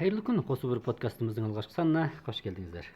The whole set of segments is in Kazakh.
Қайырлы күн, Қосу бір подкастымыздың алғашқы санына қош келдіңіздер.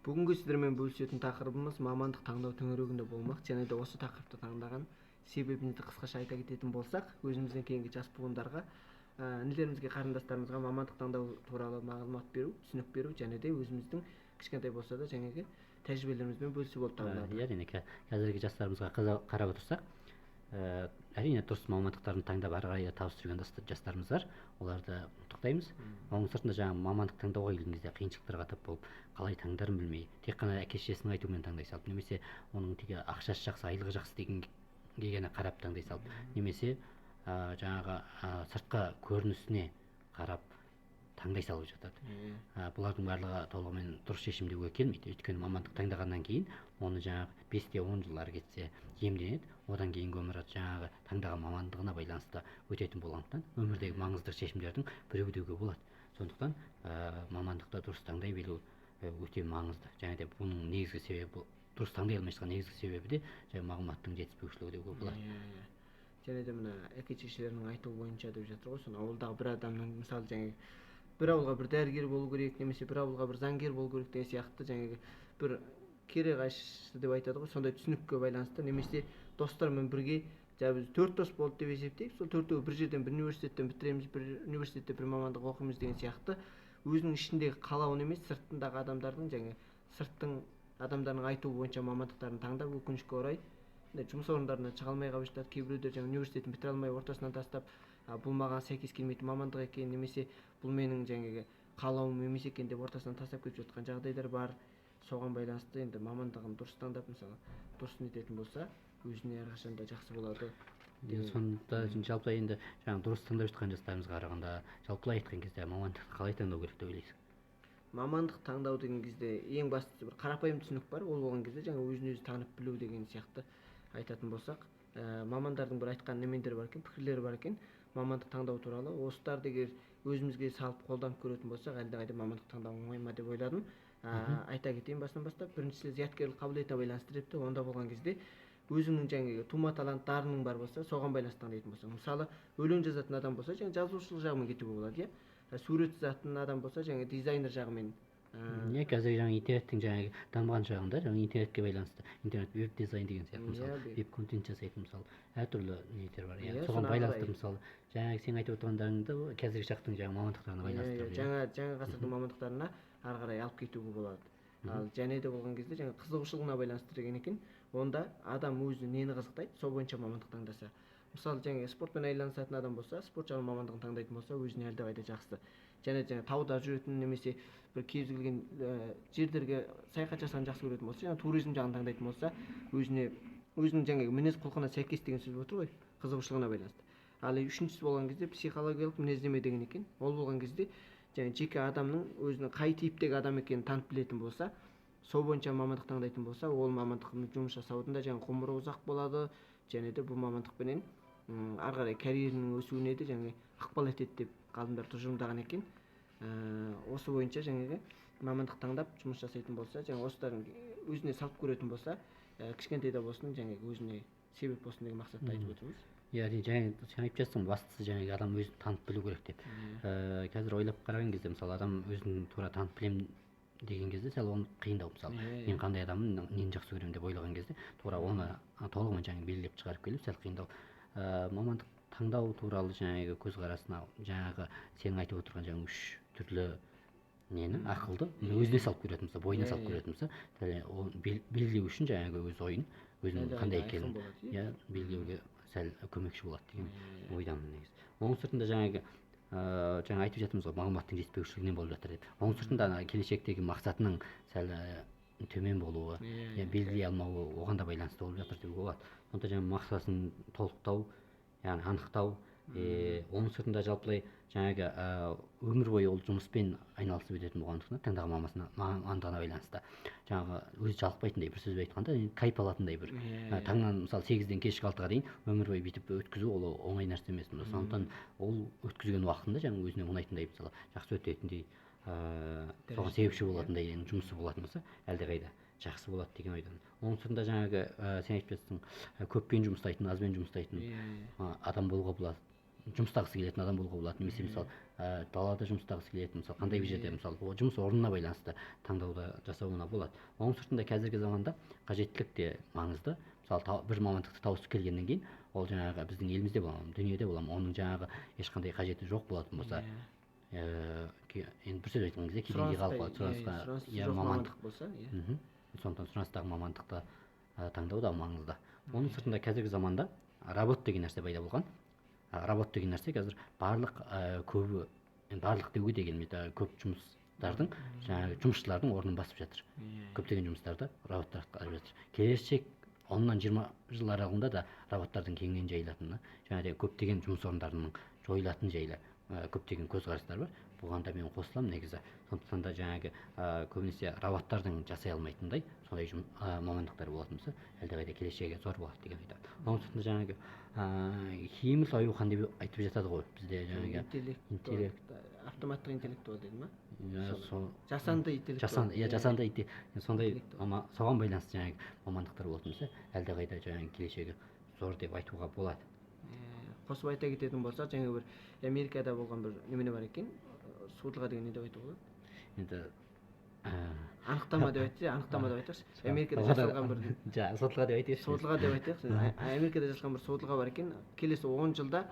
Бүгінгі сіздермен бөлісетін тақырыбымыз мамандық таңдау төңірегінде болмақ. Және де осы тақырыпты таңдаған себебімізді қысқаша айта кететін болсақ, өзімізден кейінгі жас буындарға, інілерімізге, қарындастарымызға мамандық таңдау туралы мағлұмат беру, түсінік беру және де өзіміздің кішкентай болса да жаңағы тәжірибелерімізбен бөлісу болып табылады. Иә, әрине, қазіргі жастарымызға қарап отырсақ, әрине, дұрыс мамандықтарын таңдап ары қарай табыс жүрген жастарымыз бар, оларды құттықтаймыз. Оның сыртында жаңағы мамандық таңдауға келген кезде қиыншылықтарға тап болып, қалай таңдарын білмей, тек қана әке шешесінің айтуымен таңдай салып, немесе оның тек ақшасы жақсы, айлығы жақсы дегенге ғана қарап таңдай салып, немесе жаңағы сыртқы көрінісіне қарап таңдай салып жатады. Бұлардың барлығы толығымен дұрыс шешім деуге келмейді. Өйткені мамандық таңдағаннан кейін оны жаңағы 5-10 жыл ары кетсе иемденеді. Одан кейінгі өмірі жаңағы таңдаған мамандығына байланысты өтетін болғандықтан өмірдегі маңызды шешімдердің біреуі деуге болады. Сондықтан мамандықты дұрыс таңдай білу өте маңызды. Және де бұның негізгі себебі, дұрыс таңдай алмай жатқан негізгі себебі де жаңағы мағлұматтың жетіспеушілігі деуге болады. Иә. Және де мына әке шешелерінің айтуы бойынша деп жатыр ғой, соны ауылдағы бір адамның, мысалы, жаңағы бір ауылға бір дәрігер болу керек немесе бір ауылға бір заңгер болу керек деген сияқты жаңағы бір кере қайшы деп айтады ғой, сондай түсінікке байланысты, немесе достармен бірге жаңа біз төрт дос болды деп есептейік, сол төртеуі бір жерден, бір университеттен бітіреміз, бір университетте бір мамандық оқимыз деген сияқты өзінің ішіндегі қалауын емес, сыртындағы адамдардың, жаңа сырттың адамдарының айтуы бойынша мамандықтарын таңдап, өкінішке орай жұмыс орындарынан шыға алмай қалып жатады. Кейбіреулер жаңа университетін бітіре алмай ортасынан тастап, бұл маған сәйкес келмейтін мамандық екен немесе бұл менің жаңағы қалауым емес екен деп ортасынан тастап кетіп жатқан жағдайлар бар. Соған байланысты енді мамандығын дұрыс таңдап, мысалы, дұрыс нететін болса, өзіне әрқашан да жақсы болады. Сонда жалпы енді жаңағы дұрыс таңдап жатқан жастарымызға қарағанда, жалпылай айтқан кезде мамандықты қалай таңдау керек деп ойлайсың? Мамандық таңдау деген кезде ең бастысы бір қарапайым түсінік бар. Ол болған кезде жаңа өзін өзі танып білу деген сияқты айтатын болсақ, мамандардың бір айтқан немендері бар екен, пікірлері бар екен мамандық таңдау туралы. Осыларды егер өзімізге салып қолданып көретін болсақ, әлдеқайда мамандық таңдау оңай ма деп ойладым. Айта кетейін басынан бастап. Біріншісі зияткерлік қабілетіне байланысты депті. Онда болған кезде өзіңнің жаңағы тума талант, дарының бар болса, соған байланысты таңдайтын болсаң, мысалы, өлең жазатын адам болса, жаңа жазушылық жағымен кетуге болады, иә, сурет сызатын адам болса, жаңа дизайнер жағымен. Иә, қазір жаңа интернеттің жаңағы дамыған шағында жаңа интернетке байланысты интернет, веб дизайн деген сияқты, мысалы, веб контент жасайтын, мысалы, әртүрлі нелер бар, иә, соған байланысты, мысалы, жаңағы сен айтып отырғандарыңды қазіргі шақтың жаңағы мамандықтарына байланыстырып, жаңа ғасырдың мамандықтарына ары қарай алып кетуге болады. Ал және де болған кезде жаңа қызығушылығына байланысты деген екен. Онда адам өзі нені қызықтайды, сол бойынша мамандық таңдаса, мысалы, жаңағы спортпен айналысатын адам болса, спорт жағынан мамандығын таңдайтын болса, өзіне әлдеқайда жақсы. Және жаңа тауда жүретін немесе бір кез келген жерлерге саяхат жасағанды жақсы көретін болса, жаңа туризм жағын таңдайтын болса, өзіне, өзінің жаңағы мінез құлқына сәйкес деген сөз болып отыр ғой, қызығушылығына байланысты. Ал үшіншісі болған кезде психологиялық мінездеме деген екен. Ол болған кезде жаңа жеке адамның өзінің қай типтегі адам екенін танып білетін болса, сол бойынша мамандық таңдайтын болса, ол мамандықпен жұмыс жасаудың да жаңа ғұмыры ұзақ болады және де бұл мамандықпенен ары қарай карьерінің өсуіне де жаңа ықпал етеді деп ғалымдар тұжырымдаған екен. Осы бойынша жаңағы мамандық таңдап жұмыс жасайтын болса, жаңа осылардың өзіне салып көретін болса, кішкентай да болсын, жаңағы өзіне себеп болсын деген мақсатта айтып отырмыз. Иә, әрине, жаңа сен айтып жатсың, бастысы жаңағы адам өзін танып білу керек деп. Қазір ойлап қараған кезде, мысалы, адам өзін тура танып білемін деген кезде сәл оны қиындау, мысалы, мен қандай адаммын, нені жақсы көремін деп ойлаған кезде тура оны толығымен жаңағы белгілеп шығарып келу сәл қиындау. Мамандық таңдау туралы жаңағы көзқарасына жаңағы сенің айтып отырған жаңағы үш түрлі нені, ақылды өзіне салып көретін болса, бойына салып көретін болса, оны белгілеу үшін жаңағы өз ойын, өзінің қандай екенін, иә, белгілеуге сәл көмекші болады деген ойдамын негізі. Оның сыртында жаңағы жаңа айтып жатырмыз ғой, мағлұматтың жетіспеушілігінен болып жатыр деп. Оның сыртында ана келешектегі мақсатының сәл төмен болуы, иә, белгілей алмауы оған да байланысты болып жатыр деуге болады. Сонда жаңа мақсатын толықтау, яғни анықтау, оның сыртында жалпылай жаңағы өмір бойы ол жұмыспен айналысып өтетін болғандықтан таңдаған мамандығына байланысты жаңағы өзі жалықпайтындай, бір сөзбен айтқанда, кайф алатындай бір таңнан, мысалы, 8-ден кешкі 6-ға дейін өмір бойы бүйтіп өткізу ол оңай нәрсе емес. Сондықтан ол өткізген уақытында жаңағы өзіне ұнайтындай, мысалы, жақсы өтетіндей, соған себепші болатындай енді жұмысы болатын болса, әлдеқайда жақсы болады деген ойдамын. Оның сыртында жаңағы сен айтып жатсың, көппен жұмыстайтын, азбен жұмыстайтын адам болуға болады. Жұмыстағысы келетін адам болуға болады, немесе мысалы далада жұмыстағысы келетін, мысалы қандай бір жерде, мысалы жұмыс орнына байланысты таңдауды жасауына болады. Оның сыртында қазіргі заманда қажеттілік те маңызды. Мысалы, бір мамандықты тауысып келгеннен кейін ол жаңағы біздің елімізде бола ма, дүниеде бола ма, оның жаңағы ешқандай қажеті жоқ болатын болса, енді бір сөз айтқан кезде кеденге қалып қалады. Сұранысқа иә, мамандық болса, иә. Сондықтан сұраныстағы мамандықты таңдау да маңызды. Оның сыртында қазіргі заманда робот деген нәрсе пайда болған. Робот деген нәрсе қазір барлық, көбі, енді барлық деуге дегенмен, көп жұмыстардың, жаңағы жұмысшылардың орнын басып жатыр. Көптеген жұмыстарды роботтар атқарып жатыр. Келешек 10-нан 20 жыл аралығында да роботтардың кеңінен жайылатыны және де көптеген жұмыс орындарының жойылатыны жайлы көптеген көзқарастар бар. Бұған да мен қосыламын негізі. Сондықтан да жаңағы көбінесе роботтардың жасай алмайтындай сондай мамандықтар болатын болса, әлдеқайда келешегі зор болады деген ойдамын. Оның сыртында жаңағы химис аюхан деп айтып жатады ғой бізде, жаңағы интеллект, автоматтық интеллектуал деді ма? Сол жасанды интеллект. Жасанды, иә, жасанды, сондай, соған байланысты жаңағы мамандықтар болатын болса, әлдеқайда жаңағы келешегі зор деп айтуға болады. Қосып айта кететін болсақ, жаңа бір Америкада болған бір немене бар екен, судылға деген не деп айтуға болады? Енді анықтама деп айтса, анықтама деп айтайықшы. Америкада жасалған бір Сотылға деп айтайықшы. Сотылға деп айтайықшы. Америкада жасалған бір сотылға бар екен. Келесі 10 жылда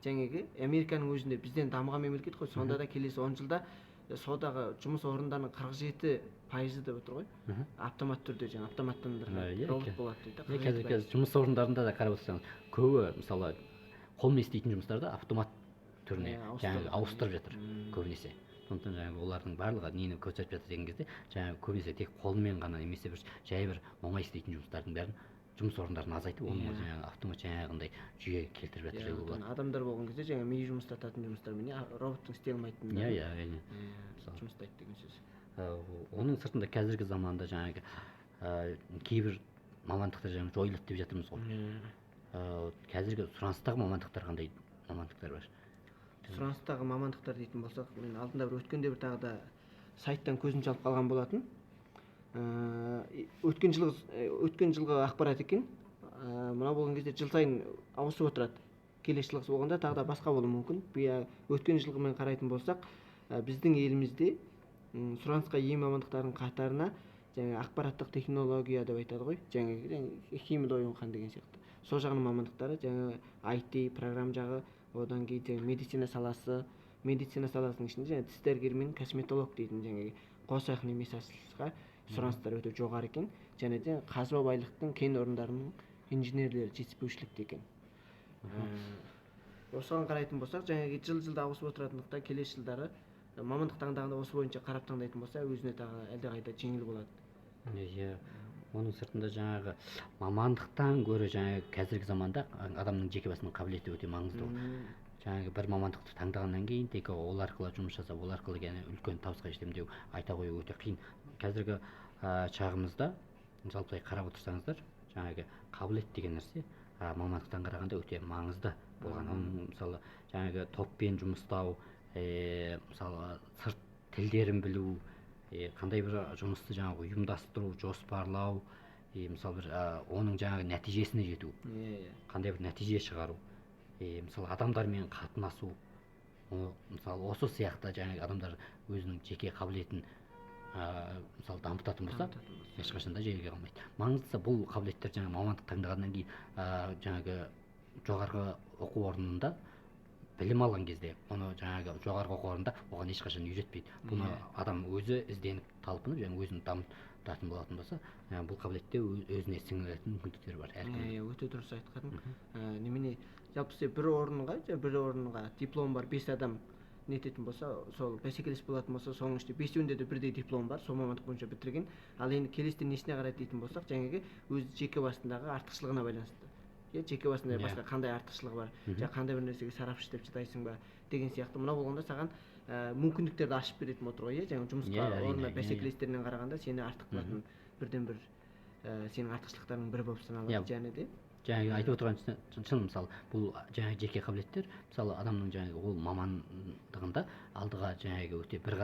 жаңағы Американың өзінде, бізден дамыған мемлекет қой, сонда да келесі 10 жылда содағы жұмыс орындарының 47% деп отыр ғой, автомат түрде жаңағы автоматтандырылған робот болады дейді. Қазір жұмыс орындарында да қарап отырсаңыз, көбі, мысалы, қолмен істейтін жұмыстарды автомат түріне жаңағы ауыстырып жатыр көбінесе. Сондықтан жаңағы олардың барлығы нені көрсетіп жатыр деген кезде, жаңағы көбінесе тек қолмен ғана немесе бір жай бір оңай істейтін жұмыстардың бәрін, жұмыс орындарын азайтып, оның жаңағы автомат жаңағындай жүйе келтіріп жатыр деуге болады. Адамдар болған кезде жаңағы ми жұмыстататын жұмыстармен роботтың істей алмайтын иә иә әрине. Жұмыстайды деген сөз. Оның сыртында қазіргі заманда жаңағы кейбір мамандықтар жаңағы жойылады деп жатырмыз ғой. Қазіргі сұраныстағы мамандықтар, қандай мамандықтар бар? Сұраныстағы мамандықтар дейтін болсақ, мен алдында бір өткенде бір тағы да сайттан көзім шалып қалған болатын. Өткен жылғы ақпарат екен. Мынау болған кезде жыл сайын ауысып отырады, келесі жылғысы болғанда тағы да басқа болуы мүмкін. Өткен жылғымен қарайтын болсақ, біздің елімізде сұранысқа ие мамандықтардың қатарына жаңағы ақпараттық технология деп айтады ғой, жаңағы химия деген сияқты, сол жағының мамандықтары, жаңағы IT программа жағы, одан кейін жаңағы медицина саласы, медицина саласының ішінде жаңағы тіс дәрігері мен косметолог дейтін жаңағы қосақ немесе сұраныстар өте жоғары екен. Және де қазба байлықтың кен орындарының инженерлері жетіспеушілікте екен. Осыған қарайтын болсақ, жаңағы жыл жылда ауысып отыратындықтан, келесі жылдары мамандық таңдағанда осы бойынша қарап таңдайтын болса, өзіне тағы әлдеқайда жеңіл болады. Иә, оның сыртында жаңағы мамандықтан гөрі жаңағы қазіргі заманда адамның жеке басының қабілеті өте маңызды ғой. Жаңағы бір мамандықты таңдағаннан кейін тек ол арқылы жұмыс жасап, ол арқылы яғни үлкен табысқа жетемін деу, айта қою өте қиын. Қазіргі шағымызда жалпы қарап отырсаңыздар, жаңағы қабілет деген нәрсе мамандықтан қарағанда өте маңызды болған. Оның, мысалы, жаңағы топпен жұмыстау, мысалы, сырт тілдерін білу, қандай бір жұмысты жаңағы ұйымдастыру, жоспарлау, мысалы, бір оның жаңағы нәтижесіне жету, иә иә қандай бір нәтиже шығару, мысалы, адамдармен қатынасу, мысалы, осы сияқты жаңағы адамдар өзінің жеке қабілетін мысалы, дамытатын болса, ешқашан да жерге қалмайды. Маңыздысы, бұл қабілеттер жаңағы мамандық таңдағаннан кейін, жаңағы жоғарғы оқу орнында білім алған кезде, оны жаңағы жоғарғы оқу орнында оған ешқашан үйретпейді. Бұны адам өзі ізденіп, талпынып және өзін дамытатын болатын болса, бұл қабілетте өзіне сіңіретін мүмкіндіктері бар әркімнің. Иә, өте дұрыс айтқаның. Немене, жалпы сен бір орынға диплом бар бес адам нететін болса, сол бәсекелес болатын болса, соның ішінде бесеуінде де бірдей диплом бар, сол мамандық бойынша бітірген. Ал енді келесіде несіне қарайды дейтін болсақ, жаңағы өз жеке басындағы артықшылығына байланысты, иә, жеке басында басқа қандай артықшылығы бар, жаңа қандай бір нәрсеге сарапшы деп жатайсың ба деген сияқты. Мынау болғанда саған мүмкіндіктерді ашып беретін отыр ғой, иә, жаңағы жұмысқа орнына бәсекелестерінен қарағанда сені артық қылатын бірден бір сенің артықшылықтарыңның бірі болып саналады. Және де Жаңағы айтып отырған шын, мысалы, бұл жаңағы жеке қабілеттер, мысалы, адамның жаңағы ол мамандығында алдыға жаңағы өте бір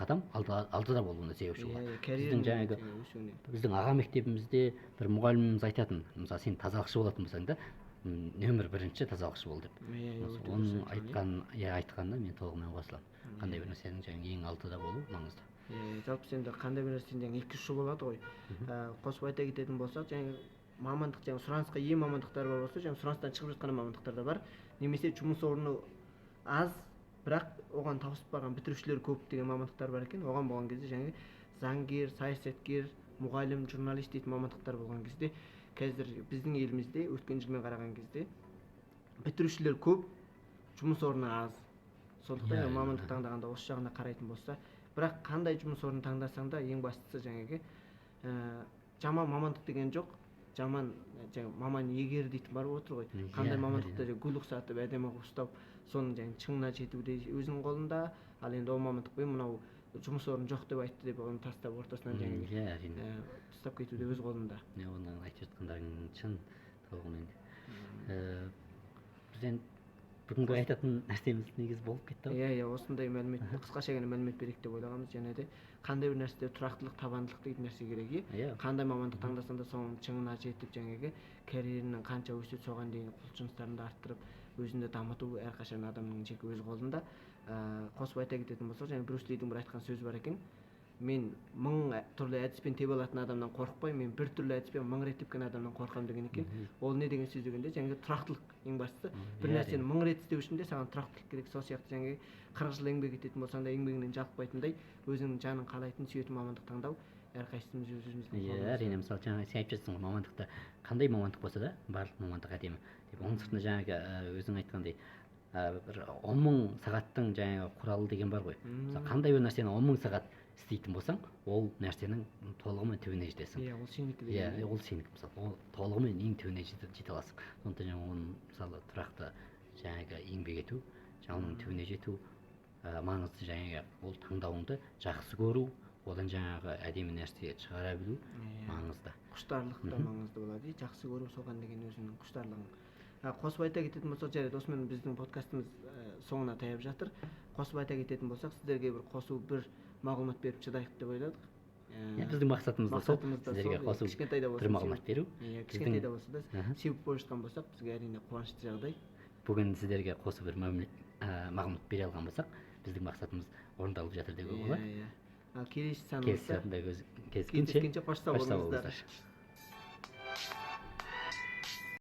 қадам алдыда болуына себепші болады. Біздің жаңағы өсуіне. Біздің аға мектебімізде бір мұғаліміміз айтатын: мысалы, сен тазалықшы болатын болсаң да, Нөмір бірінші тазалықшы бол деп. Иә, өте дұрыс Оның айтқан, иә. Айтқанына мен толығымен қосыламын. Қандай бір нәрсенің жаңағы ең алдыда болу маңызды. Иә, жалпы сенде қандай бір нәрсенің жаңағы екі ұшы болады ғой. Қосып айта кететін болсақ, жаңағы мамандық, жаңағы сұранысқа ие мамандықтар бар болса, жаңағы сұраныстан шығып жатқан мамандықтар да бар. Немесе жұмыс орны аз, бірақ оған табысып барған бітірушілер көп деген мамандықтар бар екен. Оған болған кезде жаңағы заңгер, саясаткер, мұғалім, журналист дейтін мамандықтар болған кезде, қазір біздің елімізде өткен жылмен қараған кезде бітірушілер көп, жұмыс орны аз. Сондықтан мамандық таңдағанда осы жағына қарайтын болса, бірақ қандай жұмыс орнын таңдасаң да, ең бастысы жаңағы жаман мамандық деген жоқ, жаман жаңа маман иегері дейтін бар болып отыр ғой. Қандай мамандықты гүл ұқсатып, әдемі қылып ұстап, соның жаңағы шыңына жету де өзінің қолында. Ал енді ол мамандықпен мынау жұмыс орны жоқ деп айтты деп, оны тастап, ортасынан жаңағы Иә, әрине. Тастап кету де өз қолында. Иә, оны айтып жатқандарың шын толығымен. Біз енді бүгінгі айтатын нәрсеміз негізі болып кетті ау. Иә, осындай мәлімет, қысқаша ғана мәлімет берейік деп ойлағанбыз. Және де қандай бір нәрседе тұрақтылық, табандылық дейтін нәрсе керек, иә. Қандай мамандық таңдасаң да, соның шыңына жетіп, жаңағы карьераның қанша өседі, соған дейін құлшыныстарыңды арттырып, өзіңді дамыту әрқашан адамның жеке өз қолында. Қосып айта кететін болсақ, жаңа Брюс Лидің бір айтқан сөзі бар екен: мен 1000 түрлі әдіспен тебе алатын адамнан қорықпаймын, мен бір түрлі әдіспен 1000 рет тепкен адамнан қорқамын деген екен. Ол не деген сөз дегенде, жаңағы тұрақтылық ең бастысы. Бір нәрсені 1000 рет істеу үшін де саған тұрақтылық керек. Сол сияқты жаңағы 40 жыл еңбек ететін болсаң да, еңбегіңнен жалықпайтындай, өзіңнің жаның қалайтын, сүйетін мамандық таңдау әрқайсымыз өз өзіміздің қолымызда. Әрине, мысалы, жаңа сен айтып жатсың ғой, мамандықта қандай мамандық болса да, барлық мамандық әдемі деп. Оның сыртында жаңағы, өзің айтқандай, бір 10 000 сағаттың жаңағы құралы деген бар ғой. Мысалы, қандай бір нәрсені 10 000 сағат істейтін болсаң, ол нәрсенің толығымен түбіне жетесің. Иә, ол сенікі деген, иә. Ол сенікі, мысалы, ол толығымен ең түбіне жете аласың. Сондықтан жаңағы оның, мысалы, тұрақты жаңағы еңбек ету, жаңағы оның түбіне жету маңызды. Жаңағы ол таңдауыңды жақсы көру, одан жаңағы әдемі нәрсе шығара білу маңызды. Құштарлық та маңызды болады, иә, жақсы көру, соған деген өзіңнің құштарлығың. Қосып айта кететін болсақ, жарайды, осымен біздің подкастымыз соңына таяп жатыр. Қосып айта кететін болсақ, сіздерге бір қосу, бір мағлұмат беріп шыдайық деп ойладық. Иә, біздің мақсатымыз да сол, Мақсатымыз да сіздерге сол, қосу, кішкентай да болса бір мағлұмат беру. Иә, кішкентай да болса да себеп болып жатқан болсақ, бізге әрине қуанышты жағдай. Бүгін сіздерге қосып бір мағлұмат бере алған болсақ, біздің мақсатымыз орындалып жатыр деуге болады. Иә. Ал келесі Келесі санымызда санда кездескенше кездескенше қош сау қош сау болыңыздар. болыңыздар.